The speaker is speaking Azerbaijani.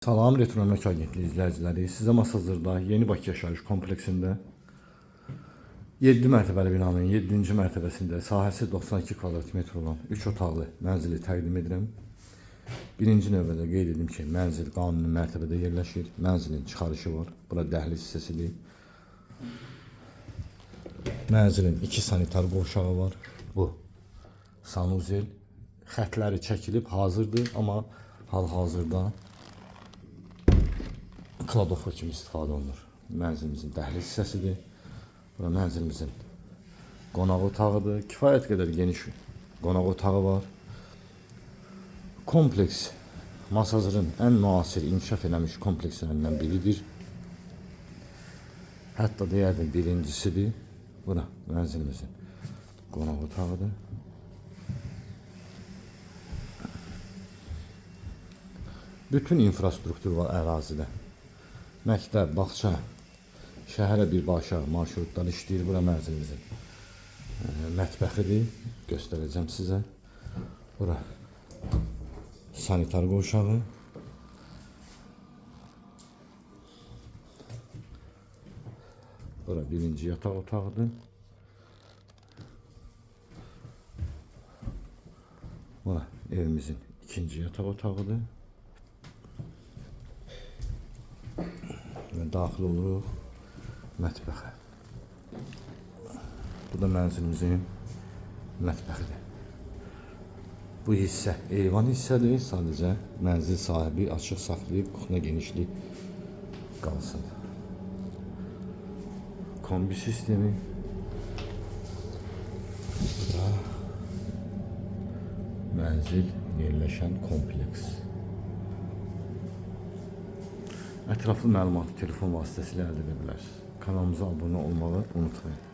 Salam Retro Əmlak Agentliyi izləyiciləri, sizə Masazırda Yeni Bakı yaşayış kompleksində 7 mərtəbəli binanın 7-ci mərtəbəsində sahəsi 92 kvadrat metr olan 3 otaqlı mənzili təqdim edirəm. Birinci növbədə qeyd edim ki, mənzil qanuni mərtəbədə yerləşir. Mənzilin çıxarışı var. Bura dəhliz hissəsidir. Mənzilin 2 sanitar qovşağı var. Bu sanuzel. Xətləri çəkilib hazırdır, amma hal-hazırda kladovka kimi istifadə olunur. Mənzilimizin dəhliz hissəsidir. Bura mənzilimizin qonaq otağıdır. Kifayət qədər geniş qonaq otağı var. Kompleks Masazırın ən müasir inkişaf eləmiş komplekslərindən biridir. Hətta deyərdim birincisidir. Bura mənzilimizin qonaq otağıdır. Bütün infrastruktur var ərazidə. Məktəb, bağça, şəhərə birbaşa marşrutlar işləyir. Bura mənzilimizin mətbəxidir. Göstərəcəm sizə. Bura sanitar qovşağı. Bura birinci yataq otağıdır. Bura evimizin ikinci yataq otağıdır. Və daxil oluruq mətbəxə. Bu da mənzilimizin mətbəxidir. Bu hissə eyvan hissədir. Sadəcə mənzil sahibi açıq saxlayıb kuxna genişlik qalsın. Kombi sistemi. Bu da mənzil yerləşən kompleks. Ətraflı məlumatı telefon vasitəsilə əldə edə bilərsiniz. Kanalımıza abunə olmağı unutmayın.